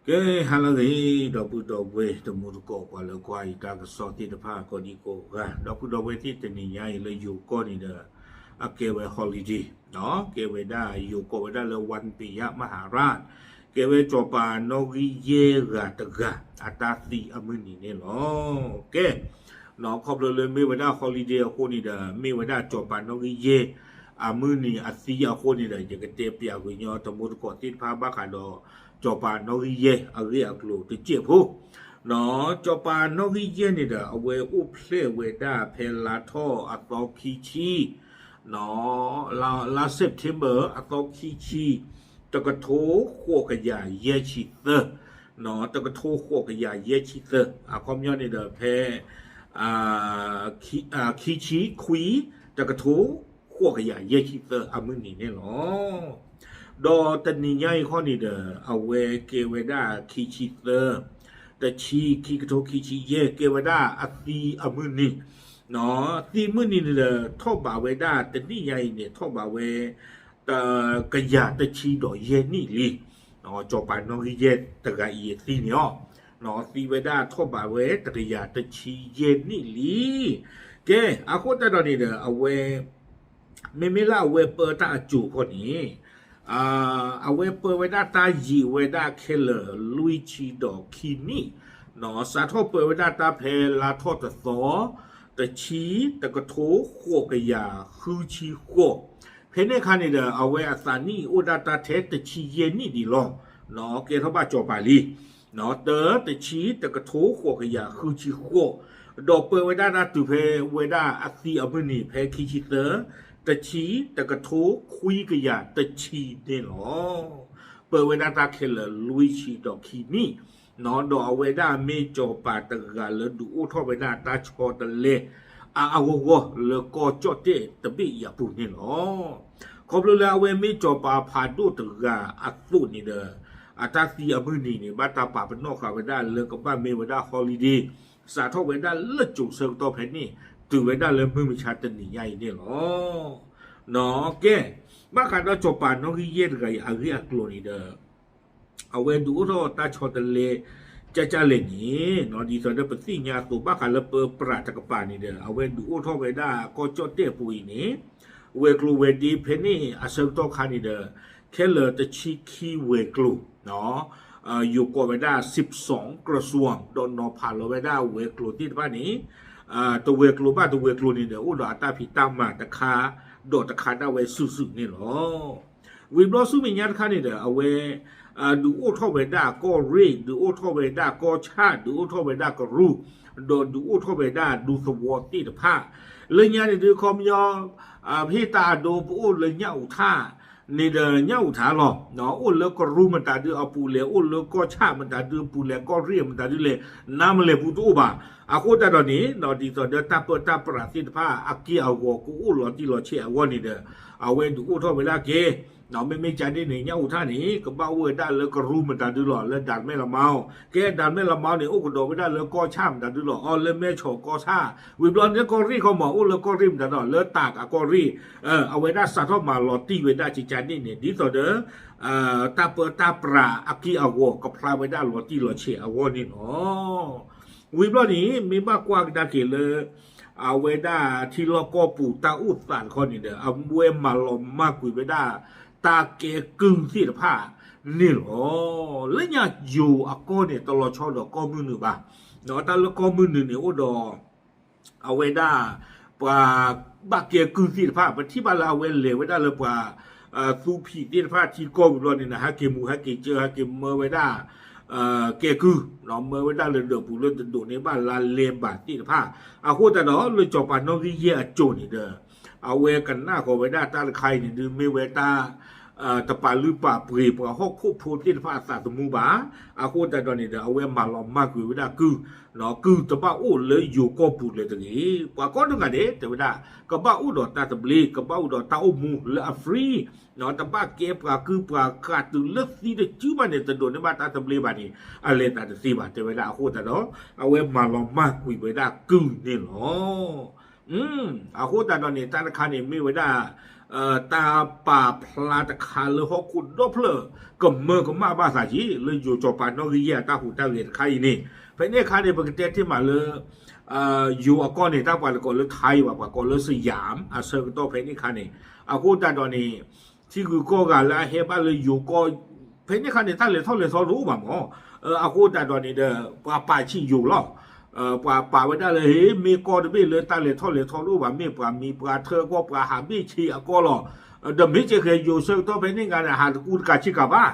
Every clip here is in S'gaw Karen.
ကဲ ဟါလၢအဂ့ၤ ဒီပုၢ်ဒီဝဲၢ်တံၤသကိး ပှၤလၢကွၢ်ယတၢ်ကစီၣ်သ့ၣ်တဖၣ် ကိးဒံကိးဂၤ, ဒီပုၢ်ဒီဝဲၢ်သ့ၣ် တနံၤညါအံၤလၢယိၤကီၢ်န့ၣ်ဒီး အကဲဝဲ holiday ကဲဝဲဒၣ် ယိၤကိးဝဲဒၣ်လၢ ဝၣ်ပယၣ်မၤဟးရၣ်, ကဲဝဲစီၤပၤနီၣ်ဂံၢ်ယဲၢ်ဂၤတဂၤ အတၢ်သံအမုၢ်နံၤန့ၣ်လီၤ. ကဲ ခီဖျိလၢမ့ၢ်ဝဲဒၣ် holiday အဃိန့ၣ်ဒီး မ့ၢ်ဝဲဒၣ်စီၤပၤနီၣ်ဂံၢ်ယဲၢ် အမုၢ်နံၤအသံအဃိန့ၣ်ဒီး ယကတဲပၠးကွံာ်ညီတံၤသကိးသ့ၣ်တဖၣ်ဘၣ်ဃးဒီး စီၤပၤနီၣ်ဂံၢ်ယဲၢ်အဂ့ၢ်အကျိၤတစဲးဖိ, စီၤပၤနီၣ်ဂံၢ်ယဲၢ်န့ၣ်ဒီး အဝဲအိၣ်ဖျဲၣ်ဝဲဒၣ်ဖဲလါထီၣ်အသီခံဆံ လါ လါ September အသီခံဆံ တကထိဃိးကယၤယဲၢ်ဆံသၢ, တကထိဃိးကယၤယဲၢ်ဆံသၢ, အခီပညီန့ၣ်ဒီးဖဲ ခံဆံခွံ တကထိဃိးကယၤယဲၢ်ဆံသၢအမုၢ်နံၤန့ၣ်လီၤ. ဒီးတနံၤညါအံၤခီန့ၣ်ဒီး အဝဲကဲဝဲဒၣ်ခံဆံသၢ တဆံ ခံကထိခံဆံယဲၢ် ကဲဝဲဒၣ်အသံအမုၢ်နံၤ, သံမုၢ်နံၤန့ၣ်ဒီး ထီၣ်ဘးဝဲဒၣ်တနံၣ်ညါအံၤန့ၣ် ထီၣ်ဘးဝဲ ကယၤတဆံဒီးယဲၢ်နံၣ်လံ, စီၤပၤနီၣ်ဂံၢ်ယဲၢ်တဂၤအံၤအသံန့ၣ်လီၤ. သံဝဲဒၣ်ထီၣ်ဘးဝဲတကယၤတဆံယဲၢ်နံၣ်လံ. ကဲ အဃိသတးဒီးန့ၣ်ဒီး အဝဲ မ့မ့ၢ်လၢအဝဲပၢတၢ်အစိၤခီန့ၣ် အဝဲပၢဝဲဒၣ်တၢ်ယံာ်ဝဲဒၣ်ခဲလၢာ်လွံၢ်ဆံဒီးခံနံၣ်, စးထီၣ်ပၢဝဲဒၣ်တၢ်ဖဲလါထီၣ်တသီ တဆံ တကထိဃိးကယၤဃုဆံဃိး, ဖဲန့ၣ်အခါန့ၣ်ဒီး အဝဲအသးနံၣ်အိၣ်ဒၣ်တၢ်ထဲတဆံယဲၢ်နံၣ်ဒံးလီၤ. ကဲထီၣ်ဘၣ်စီၤပၤလံ တၢ တဆံ တကထိဃိးကယၤဃုဆံဃိး, ဒီးပၢဝဲဒၣ်တၢ်တုၤဖဲဝဲဒၣ်အသံအမုၢ်နံၤဖဲခံဆံသၢ တဆံ တကထိခွံကယၤတဆံန့ၣ်လီၤ. ပၢဝဲဒၣ်တၢ်ခဲလၢာ်လွံၢ်ဆံဒီးခံနံၣ်, ဒီးအဝဲဒၣ်မ့ၢ်စီၤပၤတဂၤလၢဒုးအိၣ်ထီၣ်ဝဲဒၣ်တၢ်ဆီတလဲ အါအါဂီၢ်ဂီၢ်လၢကီၢ်ကၠီၣ်တဲၣ်တဘ့ၣ်အံၤအပူၤန့ၣ်လီၤ. ခီဖျိလၢအဝဲမ့ၢ်စီၤပၤဖးဒိၣ်တဂၤအသိးန့ၣ်ဒီး အတၢ်သံအမုၢ်နံၤန့ၣ် ဘၣ်တၢ်ပာ်ပနီၣ်ဃာ်ဝဲဒၣ်လၢကဘၣ်မ့ၢ်ဝဲဒၣ် holiday စးထီၣ်ဝဲဒၣ်လၢစိၤဆၢကတီၢ်ဖဲန့ၣ် တုၤဝဲဒၣ်လၢမုၢ်မဆါတနံၤညါအံၤန့ၣ်လီၤ. ကဲ ဘၣ်ဃးဒီးစီၤပၤနီၣ်ဂံၢ်ယဲၢ်တဂၤအံၤအဂ့ၢ်အကျိၤန့ၣ်ဒီး အဝဲဒုးအိၣ်ထီၣ်တၢ်ဆီတလဲ ကၠၢ်ကၠၢ်လဲၣ်န့ၣ် ဒ်သိးဒီးပသ့ၣ်ညါအသိး ဘၣ်ဃးလၢပၢပြးတကပၤန့ၣ်ဒီး အဝဲဒုးအိၣ်ထီၣ်ဝဲဒၣ်ကီၢ်ကၠီၣ်တဲၣ်အပူၤအံၤန့ၣ် ဝဲၤကျိၤဝဲၤဒ့ဖဲန့ၣ်အဆၢကတီၢ်ခါန့ၣ်ဒီး ခဲလၢာ်တဆံခံဝဲၤကျိၤ ယိၤကိးဝဲဒၣ် စံးပစွံ ကြၢးစွံ ဒီးနီၤဖးလီၤဝဲဒၣ်ဝဲၤကျိၤသ့ၣ်တဖၣ်န့ၣ် တဝဲၤကျိၤဘၣ်တဝဲၤကျိၤန့ၣ်ဒီး အိၣ်ဒီးအတၢ်ဖံးတၢ်မၤတခါ ဒီးတခါဒၣ်ဝဲစုာ်စုာ်န့ၣ်လီၤ. ဝံၤဘျီဆူမဲာ်ညါတခါန့ၣ်ဒီး အဝဲ ဒုးအိၣ်ထီၣ်ဝဲဒၣ်ကီၢ်ရ့ၣ်, ဒုးအိၣ်ထီၣ်ဝဲဒၣ်ကီၢ်ဆၣ်, ဒုးအိၣ်ထီၣ်ဝဲဒၣ်ကရူၢ်, ဒီးဒုးအိၣ်ထီၣ်ဝဲဒၣ်ဒူသဝီသ့ၣ်တဖၣ်, လၢညါန့ၣ်ဒုးခီပညီ ပဟ့ၣ်တၢ်အဒိပအိၣ်လၢညၣ်အူးထၣ်န့ၣ်ဒီးညၣ်အူးထၣ်လီၤ. အိၣ်လၢကရူၢ်မတၤဒုးအပူၤလဲၣ်, အိၣ်လၢကီၢ်ဆၣ်မတၤဒုးအပူၤလဲၣ်, ကီၢ်ရ့ၣ်မတၤဒုးလဲၣ်, နါမလဲၣ်ပူၤတအိၣ်ဘၣ်. အဃိသတးဒီးန့ၣ် ဒ်သိးဒီးတၢ်ပၢတၢ်ပြးသ့ၣ်တဖၣ် အက့ၢ်အဂီၤကအိၣ်လီၤတံၢ်လီၤဆဲးအဂီၢ်န့ၣ်ဒီး အဝဲဒုးအိၣ်ထီၣ်ဝဲဒၣ်က့ မ့မ့ၢ်ကန့ၣ်န့ၣ် ညၣ်အူးထၣ်န့ၣ် ကဘၣ်အိၣ်ဝဲဒၣ်လၢကရူၢ်မတၤဒုးလီၤ, လၢဒၣ်မဲၣ်လမါအီၤ, ကဲဒၣ်မဲၣ်လမါအီၤန့ၣ် အိၣ်ကဒီးဝဲဒၣ်လၢကီၢ်ဆၣ်မတၤဒုးလီၤ, အီၤလၢမဲၢ်ဆီးကီၢ်ဆၣ်, ဝံၤဘျီန့ၣ်ကီၢ်ရ့ၣ်ခီမး အိၣ်လၢကီၢ်ရ့ၣ်မတၤဒီး လၢတၢ်ကကီၢ်ရ့ၣ်, အဝဲဒၣ်စးထီၣ်မၤလီၤတံၢ်ဝဲဒၣ်ကန့ၣ်န့ၣ် ဒ်သိးဒီး တၢ်ပၢတၢ်ပြးအက့ၢ်အဂီၤကဖျါဝဲဒၣ်လီၤတံၢ်လီၤဆဲးအဂီၢ်န့ၣ်လီၤ. ဝံၤဘျီန့ၣ် မ့ၢ်ဘၣ်ကွၢ်ကဒါက့ၤလၢ အဝဲဒၣ်ထံလီၢ်ကီၢ်ပူၤတၢ်အိၣ်သးတခီန့ၣ်ဒီး အဝဲမၤလီၤမၢ်ကွံာ်ဝဲဒၣ် တၢ်ကဲကုၢ်သ့ၣ်တဖၣ်န့ၣ်လီၤ. လၢညါယိၤအကီၢ်န့ၣ် တလီၤဆီဒီးကီၢ်မုၢ်နုာ်ဘၣ်. တၢ်လၢကီၢ်မုၢ်နုာ်န့ၣ်အိၣ်ဒီး အဝဲဒၣ် ပှၤဘၣ်ကဲကုၢ်သ့ၣ်တဖၣ် ပထံၣ်ဘၣ်လၢအဝဲလဲၤဝဲဒၣ်လၢပှၤ သူဖံးသ့ၣ်တဖၣ်ထံကီၢ်ဝံၤဘျီန့ၣ် ဟဲက့ၤမူဟဲက့ၤစၢၤ ဟဲက့ၤမၢဝဲဒၣ် ကဲကုၢ်, မၢဝဲဒၣ်လၢဒၢးပူၤလၢတဒိးန့ၢ်ဘၣ်လါလဲၤဘၣ်သ့ၣ်တဖၣ်. အဃိသတးဒီး လၢစီၤပၤနီၣ်ဂံၢ်ယဲၢ်အစိၤန့ၣ်ဒီး အဝဲကနၣ်ဃီၤဝဲဒၣ်တၢ်တခါအံၤန့ၣ်ဒုး မ့ၢ်ဝဲတၢ် တပာ်လုၢ်ပာ်ပှ့ၤပှၤဟီၣ်ခိၣ်ဖိသ့ၣ်တဖၣ်အသးသမူဘၣ်. အဃိသတးဒီးန့ၣ်ဒီး အဝဲမၤလီၤမၢ်ကွံာ်ဝဲဒၣ်ကုၢ်, ကုၢ်တဘၣ်အိၣ်လၢယိၤကီၢ်ပူၤလၢၤတဂ့ၤ. ပှၤကိးဒိၣ်ဂၤဒဲး တဲဝဲဒၣ် ကဘၣ်အိၣ်ဒီးတၢ်သဘျ့ ကဘၣ်အိၣ်ဒီးတၢ်အိၣ်မူလၢအ free, တဘၣ်ကဲပှၤကုၢ်ပှၤကၤတုၤလၢသံတစုဘၣ်န့ၣ် တဒိးန့ၢ်ဘၣ်တၢ်သဘျ့ဘၣ်န့ၣ် အလဲၤသးတသ့ဘၣ် တဲဝဲဒၣ်. အဃိသတးဒီး အဝဲမၤလီၤမၢ်ကွံာ်ဝဲဒၣ်ကုၢ်န့ၣ်လီၤ. အဃိသတးဒီးန့ၣ် တၢ်တခါန့ၣ်မ့ၢ်ဝဲဒၣ် တၢ်ပာ်ဖျါတခါလၢဟီၣ်ခိၣ်ဒီဖျၢၣ် ကမၢကမၣ်ဘၣ်သးက့ၤ လၢယိၤစီၤပၤနီၣ်ဂံၢ်ယဲၢ်အတၢ်ဟူးတၢ်ဂဲၤတခါအံၤန့ၣ်, ဖဲန့ၣ်အခါန့ၣ် ပကတဲတ့ၢ်မးလၢ ယိၤအကီၢ်န့ၣ် တၢ်ပှၤတကိးလၢ Thai ဘၣ် ပှၤကိးလၢ Siam အဆၢကတီၢ်ဖဲန့ၣ်အခါန့ၣ်, အဃိသတးဒီးန့ၣ် ထံဂုၤကီၢ်ဂၤလၢအဟဲဘၣ်လၢယိၤကီၢ် ဖဲန့ၣ်အခါန့ၣ် တၢ်လဲၤထီၣ်လဲၤထီတအိၣ်ဘၣ်မး, အဃိသတးဒီးန့ၣ်ဒီး ပှၤပာ်ဆံးယိၤလီၤ. ပှၤပာ်ဝဲဒၣ်လၢ ဟ့ မ့ၢ်ကီၢ်တဘ့ၣ်လၢတၢ်လဲၤထီၣ်လဲၤထီတအိၣ်ဘၣ် မ့ၢ်ပှၤမံၤပှၤထၢကီၢ် ပှၤဟးဘ့ၣ်ဆ့အကီၢ်လီၤ. ဒီးမ့ၢ်ကဲဃဲယိၤဆၢကတီၢ်ဖဲန့ၣ်အခါန့ၣ် ဟးတကူတကးဆ့ကၤဘၣ်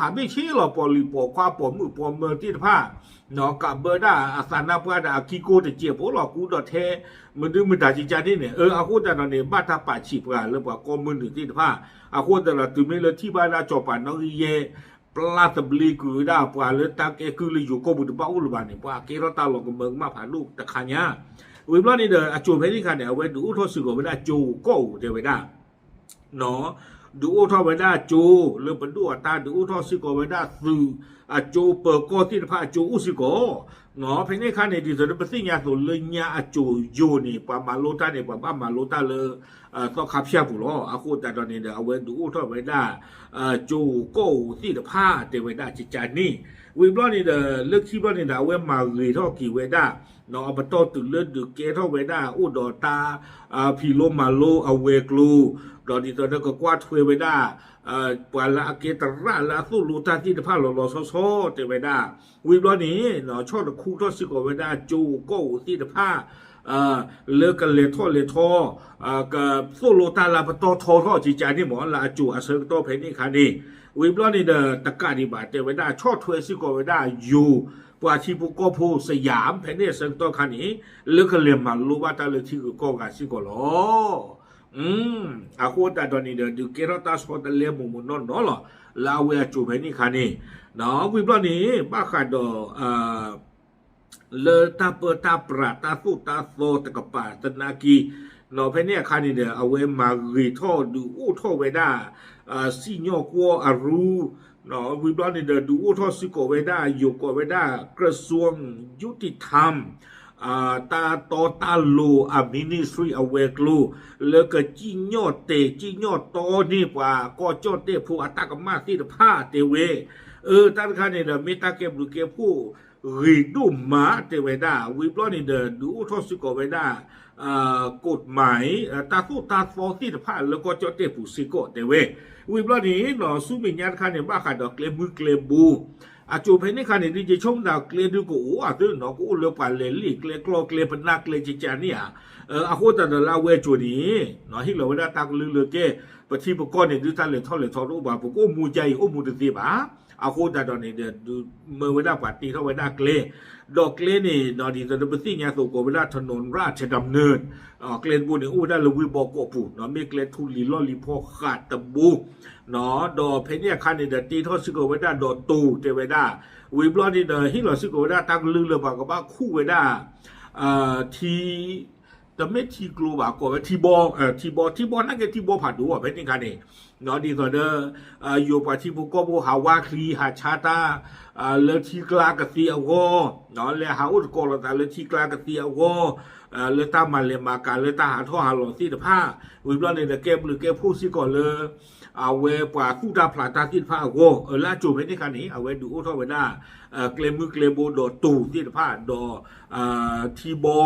ဟးဘ့ၣ်ဆ့လီၤ ပီၣ်လံၣ်ပီၣ်ခွါ ပိာ်မုၣ်ပိာ်မၢၤသ့ၣ်တဖၣ် ကးဘၢဒၣ်အသးနါပှၢ်ဒီးအကံကိတစဲးဖိလီၤ ကူဒီးထဲ မနုၤမတၤကကန့ၣ်န့ၣ်, အဃိသတးဒီးန့ၣ် ဘၣ်တၢ်ပာ်ဆံးပှၤလၢပှၤကီၢ်မုၢ်နုာ်သ့ၣ်တဖၣ်, အဃိသတးဒီးတုၤမ့ၢ်လၢထံၣ်ဘၣ်ဒၣ်စီၤပၤနီၣ်ဂံၢ်ယဲၢ် ပျၢ်သဘျ့ကွံာ်ဝဲဒၣ်ပှၤလၢတၢ်ကဲကုၢ်လၢယိၤကီၢ်ပူၤတဘၣ်အိၣ်လၢၤဘၣ်န့ၣ် ပှၤကဲထီၣ်တၢ်လီၤကမၢကမၣ်ဖးဒိၣ်တခါညါ, ဝံၤဘျီန့ၣ်ဒီး အစိၤဖဲန့ၣ်အခါန့ၣ် အဝဲဒုးအိၣ်ထီၣ်စ့ၢ်ကီးဝဲဒၣ်ကၠိအိၣ်ကီၢ်အိၣ်တဲဝဲဒၣ် ဒုးအိၣ်ထီၣ်ဝဲဒၣ်ကၠိ လၢပဒိၣ်အတၢ်ဒုးအိၣ်ထီၣ်စ့ၢ်ကီးဝဲဒၣ်သုးအကၠိ ပၢၤကီၢ်သ့ၣ်တဖၣ်အကၠိအိၣ်စ့ၢ်ကီး, ဖဲန့ၣ်အခါန့ၣ် ဒ်သိးလၢပသ့ၣ်ညါအသိးလၢညါအစိၤယိၤန့ၣ် ပှၤမၤလိတၢ်န့ၣ် ပှၤဘၣ်မၤလိတၢ်လၢ သီခါဖၠၣ်ပူၤလီၤ. အဃိသတးဒီးန့ၣ်ဒီး အဝဲဒုးအိၣ်ထီၣ်ဝဲဒၣ် ကၠိအိၣ်ကီၢ်အိၣ်သ့ၣ်တဖၣ်တဲဝဲဒၣ်ကကန့ၣ်, ဝံၤဘျီန့ၣ်ဒီး လၢခံဘျီန့ၣ်ဒီး အဝဲမၤဂ့ၤထီၣ်က့ၤဝဲဒၣ် အပတီၢ်တုၤလၢဒုးကဲထီၣ်ဝဲဒၣ်အိၣ်ဒီးတၢ် ဖံးလိမၤလိအဝဲၤကျိၤ, ဒီးဒ်သိးဒီးကကွၢ်ထွဲဝဲဒၣ် ပှၤလၢအကဲသရၣ်လၢအသိၣ်လိတၢ်သ့ၣ်တဖၣ်လီၤလီၤဆီဆီတဲဝဲဒၣ်, ဝံၤဘျီန့ၣ် ဆီၣ်တခူထီၣ်စ့ၢ်ကီးဝဲဒၣ်ကၠိအိၣ်ကီၢ်အိၣ်သ့ၣ်တဖၣ် လၢကလဲၤထီၣ်လဲၤထီ ကသိၣ်လိတၢ်လၢပတီၢ်ထီထီၣ်ကကန့ၣ်မး လၢအစိၤအဆၢကတီၢ်ဖဲန့ၣ်အခါန့ၣ်, ဝံၤဘျီန့ၣ်ဒီး တကးဒံးဘၣ်တဲဝဲဒၣ် ဆီၣ်ထွဲစ့ၢ်ကီးဝဲဒၣ်ယိၤ ပှၤထံဖိကီၢ်ဖိ Siam ဖဲန့ၣ်အဆၢကတီၢ်ခါန့ၣ် လၢကလဲၤမၤလိဘၣ်တၢ်လၢထံဂုၤကီၢ်ဂၤစ့ၢ်ကီးလီၤ. အဃိသတးဒီးန့ၣ်ဒီး ဒုးကဲထီၣ်တၢ်ဆီတလဲမိၢ်မိၢ်နီၢ်နီၢ်လီၤ လၢအဝဲအစိၤဖဲန့ၣ်အခါန့ၣ်, ဝံၤဘျီန့ၣ် ဘၣ်ဃးဒီး လၢတၢ်ပၢတၢ်ပြးတၢ်သိၣ်တၢ်သီတကပၤသနာ်က့, ဖဲန့ၣ်အခါန့ၣ်ဒီး အဝဲမၤဂ့ၤထီၣ်ဒုးအိၣ်ထီၣ်ဝဲဒၣ် စံၣ်ညီၣ်ကွီၢ်အရူ, ဝံၤဘျီန့ၣ်ဒီး ဒုးအိၣ်ထီၣ်စ့ၢ်ကီးဝဲဒၣ် ယိၤကိးဝဲဒၣ် กระทรวงยุติธรรม တၢ်တီတၢ်လိၤအ ministry အဝဲၤကျိၤ လၢကစံၣ်ညီၣ်တဲာ်စံၣ်ညီၣ်တီန့ၢ်ပှၤကီၢ်ကၠီၣ်တဲၣ်ဖိအတၢ်ကမၣ်သ့ၣ်တဖၣ်တဲဝဲ, အၢ တၢ်တခါန့ၣ်ဒီး မ့ၢ်တၢ်ကဲဘျုးကဲဖှိၣ် ဂ့ၤဒိၣ်မးတဲဝဲဒၣ်, ဝံၤဘျီန့ၣ်ဒီး ဒုးအိၣ်ထီၣ်စ့ၢ်ကီးဝဲဒၣ် กฎหมาย တၢ်သိၣ်တၢ်သီသ့ၣ်တဖၣ်လၢကီၢ်ကၠီၣ်တဲၣ်ပူၤစ့ၢ်ကီးတဲဝဲ, ဝံၤဘျီန့ၣ် ဆူမဲာ်ညါတခါန့ၣ် ဘၣ်ဃးဒီးကျဲမုၢ်ကျဲဘိ အစိၤဖဲန့ၣ်ခါန့ၣ် ဒ်ယဆိကမိၣ်သးကျဲဒုးကအိၣ်အသိးနီၤ ကအိၣ်လၢပှၤလဲၤလ့ၣ်ကျဲကျီကျဲပနၢ်ကျဲကကန့ၣ်ဧါ, အဃိသတးဒီးလၢအဝဲအစိၤန့ၣ် ဟ့ၣ်လီၤဝဲဒၣ်တၢ်ကလုၢ်လၢကဲ ပထံပကီၢ်န့ၣ် ဒုးတၢ်လဲၤထီၣ်လဲၤထီတအိၣ်ဘၣ် ပကအိၣ်မူကါအံၤအိၣ်မူတသ့ဘၣ်, အဃိသတးဒီးန့ၣ်ဒီး ဒုးမၢဝဲဒၣ်ပှၤတ့ထီၣ်ဝဲဒၣ်ကျဲ, ဒီးကျဲန့ၣ် ဒ်သိးဒီးပသ့ၣ်ညါသိးကိးဝဲဒၣ် ถนนราชดำเนิน ကျဲတဘိန့ၣ် အိၣ်ဝဲဒၣ်လၢဝ့ၢ်ဘီကီးပူၤနီၤ မ့ၢ်ကျဲထူလံၤလီၢ်လံၤဖီဃးတဘိ ဒီးဖဲန့ၣ်အခါန့ၣ်ဒီး တ့ထီၣ်စ့ၢ်ကီးဝဲဒၣ်ဒီးတိၤတဲဝဲဒၣ်, ဝံၤဘျီန့ၣ်ဒီး ဟ့ၣ်လီၤစ့ၢ်ကီးဝဲဒၣ်တၢ်ကလုၢ်လၢပှၤကဘၣ်ခူၣ်ဝဲဒၣ် ထံ တမ့ၢ်ထံကျိဘၣ် ကိးဝဲထံဘီ, ထံဘီ ထံဘီနာ်က့ထံဘီဖးဒိၣ်အီၤ ဖဲန့ၣ်အခါန့ၣ်, ဒ်သိးဒီး ယိၤပှၤထံဖိကီၢ်ဖိဟးဝါချံ ဟးဆါတၢ် လၢထံကျါကသ့အဂီၢ်, လဲၤဟးအိၣ်သကိးလိာ်သးလၢထံကျါကသ့အဂီၢ်, လၢတၢ်မၤလဲၤမၤကၤလၢတၢ်ဟးထီၣ်ဟးလီၤသ့ၣ်တဖၣ်, ဝံၤဘျီန့ၣ်ဒီး ကဲဘျုးကဲဖှိၣ်စ့ၢ်ကီးလၢ အဝဲပှၤသူၣ်တၢ်ဖျးတၢ်သ့ၣ်တဖၣ်အဂီၢ်, လၢအစိၤဖဲန့ၣ်အခါန့ၣ် အဝဲဒုးအိၣ်ထီၣ်ဝဲဒၣ် ကျဲမုၢ်ကျဲဘိဒီးတိၤသ့ၣ်တဖၣ် ဒီး ထံဘီ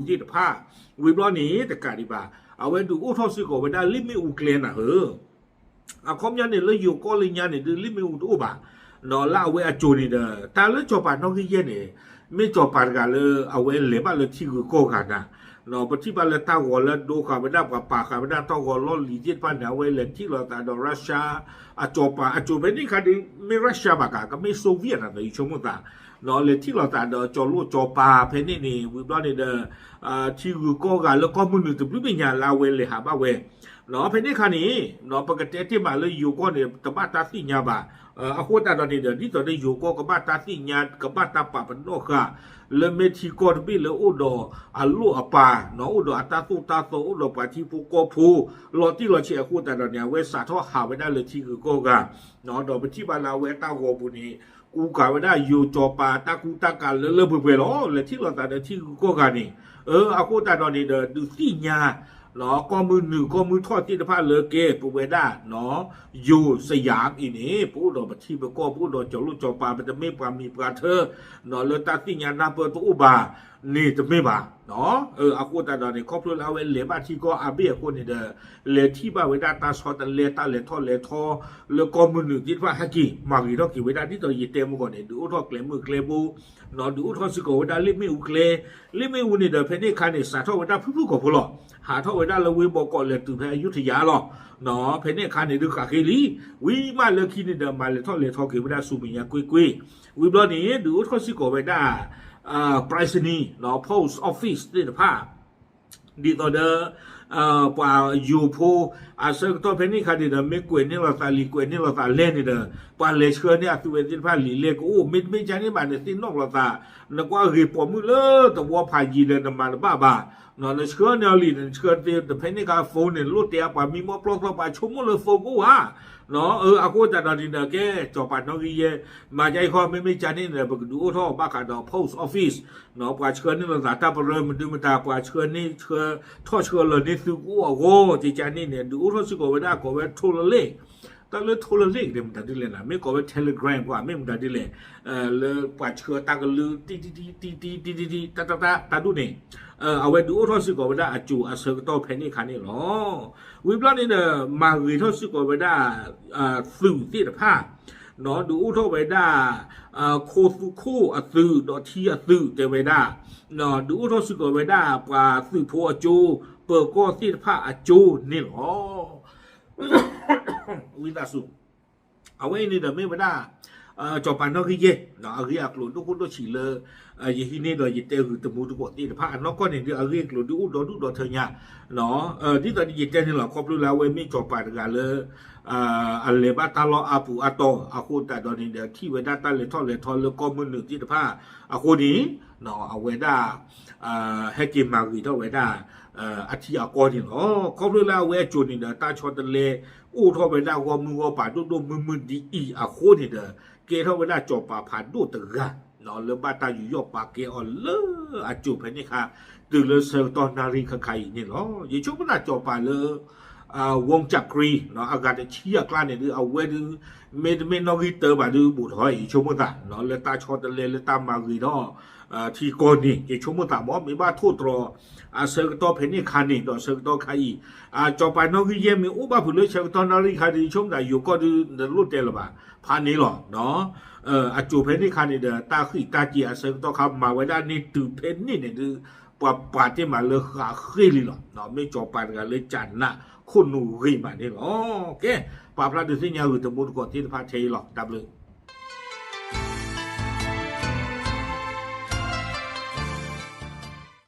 ကျိၤသ့ၣ်တဖၣ်, ဝံၤဘျီန့ၣ် တကးဒံးဘၣ် အဝဲဒုးအိၣ်ထီၣ်စ့ၢ်ကီးဝဲဒၣ်လ့ၣ်မ့ၣ်အူကျဲနၤဧၢ, အခီပညီန့ၣ် လၢယိၤကီၢ်လၢညါန့ၣ် ဒုးလ့ၣ်မ့ၣ်အူတအိၣ်ဘၣ်, လၢအဝဲအစိၤန့ၣ်ဒီး တၢ်လၢစီၤပၤနီၣ်ဂံၢ်ယဲၢ်န့ၣ် မ့ၢ်စီၤပၤတဂၤလၢအဝဲလဲၤဘၣ်လၢထံဂုၤကီၢ်ဂၤနၤ, ပထံၣ်ဘၣ်လၢတၢ်ဂီၤလၢဒိဃာ်ဝဲဒၣ်ပှၤပာ်ဃာ်ဝဲဒၣ်တၢ်ဂီၤလီၢ်လံၤသ့ၣ်တဖၣ်န့ၣ် အဝဲလဲၤထံၣ်လိာ်သးဒီး Russia အစီၤပၤ, အစိၤဖဲန့ၣ်ခါဒုး မ့ၢ် Russia ဘၣ်ကး ကမ့ၢ် Soviet နၤဒီး ယဆိကမိၣ်သး လဲၤထံၣ်လိာ်သးဒီးကၠီၤလိၣ်ကၠီၤပၤဖဲန့ၣ်န့ၣ် ဝံၤဘျီန့ၣ်ဒီး ထံဂုၤကီၢ်ဂၤလၢကီၢ်မုၢ်နုာ်တဘျုးဘ့ၣ်ညါလၢအဝဲလဲၤဟးဘၣ်ဝဲ, ဖဲန့ၣ်အခါန့ၣ် ပကတဲတ့ၢ်မးလၢယိၤကီၢ်န့ၣ် တဘၣ်တၢ်သ့ၣ်ညါဘၣ်, အဃိသတးဒီးန့ၣ်ဒီး ဒ်သိးလၢယိၤကီၢ်ကဘၣ်တၢ်သ့ၣ်ညါ ကဘၣ်တၢ်ပာ်ပနီၣ်ဃာ် လၢမ့ၢ်ထံကီၢ်တဘ့ၣ်လၢအိၣ်ဒီးအလိၣ်အပၤ, အိၣ်ဒီးအတၢ်သိၣ်တၢ်သီ အိၣ်ဒီးပှၤထံဖိကီၢ်ဖိ လီၤတံၢ်လီၤဆဲးအဃိသတးဒီးန့ၣ် အဝဲစးထီၣ်ဟးဝဲဒၣ်လၢထံဂုၤကီၢ်ဂၤ, ဒီးပထံၣ်ဘၣ်လၢအဝဲတၢ်ဂီၤပူၤန့ၣ် ကူကၤဝဲဒၣ်ယိၤကၠီၤပၤတၢ်ကူတၢ်ကၤလၢလၢပှဲၤပှဲၤလီၤ. လဲၤထံၣ်လိာ်သးဒီးထံဂုၤကီၢ်ဂၤန့ၣ်, အဃိသတးဒီးန့ၣ်ဒီး ဒုးသ့ၣ်ညါ ကီၢ်မုၢ်နုာ်ကီၢ်မုၢ်ထီၣ်သ့ၣ်တဖၣ်လၢကဲပဝဲဒၣ် ယိၤစယၤအံၤန့ၣ် ပအိၣ်ဒီးပထံပကီၢ် ပအိၣ်ဒီးကၠီၤလိၣ်ကၠီၤပၤ ပတမ့ၢ်ပှၤမံၤပှၤထၢ လၢတၢ်သ့ၣ်ညါနၢ်ပၢၢ်တအိၣ်ဘၣ်န့ၣ်တမ့ၢ်ဘၣ်. အဃိသတးဒီးန့ၣ် ခီဖျိလၢအဝဲလဲၤဘၣ်ထံကီၢ်အါဘ့ၣ်အဃိန့ၣ်ဒီး လဲၤထံၣ်ဘၣ်ဝဲဒၣ်တၢ်ဆီတလဲ တၢ်လဲၤထီၣ်လဲၤထီ လၢကီၢ်မုၢ်နုာ်သ့ၣ်တဖၣ်ဟဲက့ၤ မၤဂ့ၤထီၣ်က့ၤဝဲဒၣ် ဒ်သိးယတဲမုၢ်ဂီၢ်န့ၣ် ဒုးအိၣ်ထီၣ်ကျဲမုၢ်ကျဲဘိ ဒုးအိၣ်ထီၣ်စ့ၢ်ကီးဝဲဒၣ်လ့ၣ်မ့ၣ်အူကျဲ, လ့ၣ်မ့ၣ်အူန့ၣ်ဒီး ဖဲန့ၣ်အခါန့ၣ် စးထီၣ်ဝဲဒၣ်ဖုၣ်ဖုၣ်ကိာ်ဖိလီၤ. ဟးထီၣ်ဝဲဒၣ်လၢဝ့ၢ်ဘီကီး လဲၤတုၤဖဲအယူထယၤလီၤ. ဖဲန့ၣ်အခါန့ၣ်ဒုးဃးဃ့လံ, ဝံၤမးလၢခံန့ၣ်ဒီး မၤလဲၤထီၣ်လဲၤထီက့ၤဝဲဒၣ်ဆူမဲာ်ညါကွ့ၢ်ကွ့ၢ်, ဝံၤဘျီန့ၣ် ဒုးအိၣ်ထီၣ်စ့ၢ်ကီးဝဲဒၣ် ပရၢၣ်စနံၤ post office သ့ၣ်တဖၣ် ဒ်သိးဒီး ပှၤယိၤဖိ အဆၢကတီၢ်ဖဲန့ၣ်အခါန့ၣ်ဒီး မ့ၢ်ကွဲးန့ၢ်လိာ်သးလံ ကွဲးန့ၢ်လိာ်သးလဲၢ်န့ၣ်ဒီး ပှၤလဲၤဆှၢန့ၢ်အသုဝဲသ့ၣ်တဖၣ်လံာ်လဲၢ်ကအိၣ် မ့တမ့ၢ်ကန့ၣ်ဘၣ်န့ၣ် သ့ၣ်နီၣ်လိာ်သး နကွၢ်ဂ့ၤပိာ်မုၣ်လၢသဝီဖးယံၤဒီး နမၤတဘၣ်ဘၣ်, နဆှၢန့ၢ်အီၤလံ နဆှၢတဖဲန့ၣ်အခါ phone န့ၣ် လိၣ်တဲအပှၤမံမီၢ်ပျီသီ ပှၤဆိကမိၣ်လၢ phone ကအိၣ်ဧါ. အဃိသတးဒီးန့ၣ်ဒီး ကဲ စီၤပၤနီၣ်ဂံၢ်ယဲၢ် မၤဒ်အံၤဃီ မ့မ့ၢ်ကန့ၣ်ဒီး ပကဒုးအိၣ်ထီၣ်ဘၣ်ဃးဒီး post office ပှၤဆှၢန့ၢ်လိာ်သးတၢ်ပရၢမနုၤမတၤ ပှၤဆှၢန့ၢ်ဆှၢ ထီၣ်ဆှၢလီၤန့ၢ်သုကအိၣ်အဂီၢ် ကကန့ၣ်န့ၣ် ဒုးအိၣ်ထီၣ်စ့ၢ်ကီးဝဲဒၣ်ကိးဝဲ ထိလလ့ၣ်, တၢ်လၢထိလလ့ၣ်န့ၣ် မတၤဒ်လဲၣ်နၤ မ့ၢ်ကိးဝဲ Telegram ပှၤ မ့ၢ်မတၤဒ်လဲၣ်, လၢပှၤဆှၢတၢ်ကလုၢ် တံၢ်တံၢ်တံၢ်တံၢ်တံၢ်တံၢ်တံၢ်တံၢ် တၢ်တၢ်တၢ်တၢ်ဒူၣ်န့ၣ် အဝဲဒုးအိၣ်ထီၣ်စ့ၢ်ကီးဝဲဒၣ်အစိၤအဆၢကတီၢ်ဖဲန့ၣ်အခါန့ၣ်လီၤ. ဝံၤဘျီန့ၣ်ဒီး မၤဂ့ၤထီၣ်စ့ၢ်ကီးဝဲဒၣ် သုးသ့ၣ်တဖၣ် ဒုးအိၣ်ထီၣ်ဝဲဒၣ် ခိၣ်သူခိၣ်အသုး ဒီးထံအသုးတဲဝဲဒၣ်, ဒုးအိၣ်ထီၣ်စ့ၢ်ကီးဝဲဒၣ် ပှၤသုးဖိအကၠိ ပၢၤကီၢ်သ့ၣ်တဖၣ်အကၠိန့ၣ်လီၤ. ဝံသးစူၤ အဝဲအံၤန့ၣ်ဒီးမ့ၢ်ဝဲဒၣ် စီၤပၤနီၣ်ဂံၢ်ယဲၢ် အဂ့ၢ်အကျိၤဒိၣ်ခိၣ်ဒိၣ်ဆံးလၢ ယဟံးန့ၢ်ဒီးယတဲဂုာ်တမူတကိးသ့ၣ်တဖၣ် အနီၢ်ကီၢ်န့ၣ်ဒုး အဂ့ၢ်အကျိၤဒုးအိၣ်ဒီဒူၣ်ဒီထၢညါ ဒ်သိးယတဲန့ၣ်လီၤ ခီဖျိလၢအဝဲမ့ၢ်စီၤပၤတဂၤလၢ အလဲၤဘၣ်တၢ်လီၢ်အါပူၤအါတီၤ အဃိသတးဒီးန့ၣ်ဒီး ထံၣ်ဝဲဒၣ်တၢ်လဲၤထီၣ်လဲၤထီလၢကီၢ်မုၢ်နုာ်သ့ၣ်တဖၣ်အဃိန့ၣ် အဝဲဒၣ် ဟဲက့ၤမၤဂ့ၤထီၣ်ဝဲဒၣ် အထံအကီၢ်န့ၣ်လီၤ. ခီဖျိလၢအဝဲအစိၤန့ၣ်ဒီး တၢ်ဆီတလဲအိၣ်ထီၣ်ဝဲဒၣ်ဂီၢ်မုၢ်ဂီၢ်ပၤဒိၣ်ဒိၣ်မုၢ်မုၢ်ဒ်အံၤအဃိန့ၣ်ဒီး ကဲထီၣ်ဝဲဒၣ်စီၤပၤဖးဒိၣ်တဂၤ လၢဘၣ်တၢ်ယူးယီၣ်ပာ်ကဲအီၤလၢအစိၤဖဲန့ၣ်အခါ တုၤလၢဆၢကတီၢ်နၣ်ရံၣ်ခါခါအံၤန့ၣ်လီၤ. ယဆိကမိၣ်သးစီၤပၤလၢ ဝူကၠးကရံ အဂၤတဆံအကျါန့ၣ်ဒုး အဝဲဒုး မ့တမ့ၢ်နီၣ်ဂံၢ်တၢဘၣ်ဒုး ဘူးထီၣ် ယဆိကမိၣ်သး လၢတၢ်ဆီတလဲလၢတၢ်မၤဂ့ၤထီၣ် ထံကီၢ်န့ၣ် ယဆိကမိၣ်သးမ့ၢ် မ့ၢ်ဘၣ်ထိၣ်တြီၤ အဆၢကတီၢ်ဖဲန့ၣ်ခါန့ၣ် ဒီးဆၢကတီၢ်ခါအံၤ စီၤပၤနီၣ်ဂံၢ်ယဲၢ်မ့ၢ်အိၣ်ဘၣ်ဖုးလၢဆၢကတီၢ်နၣ်ရံၣ်ခါဒုး ယဆိကမိၣ်သးယိၤကီၢ်ဒုး နလိၣ်တဲလၢၤဘၣ် ဖးန့ၣ်လီၤ. အစိၤဖဲန့ၣ်ခါန့ၣ်ဒီး တၢ်ဃံးတၢ်စ့ၤအဆၢကတီၢ်ခါမၤဝဲဒၣ်န့ၢ်တုၤဖဲန့ၣ်န့ၣ်ဒုး ပှၤပာ်တ့ၢ်မးလၢဃးဃ့ၢ်လံလီၤ. မ့ၢ်စီၤပၤတဂၤလၢကနးခိၣ်နူာ်ဂ့ၤမးန့ၣ်လီၤ. ကဲ ပာ်ဖျါဒုးသ့ၣ်ညါဂုာ်တမူတကိးသ့ၣ်တဖၣ်ထဲအံၤလီၤ. တၢ်ဘျုး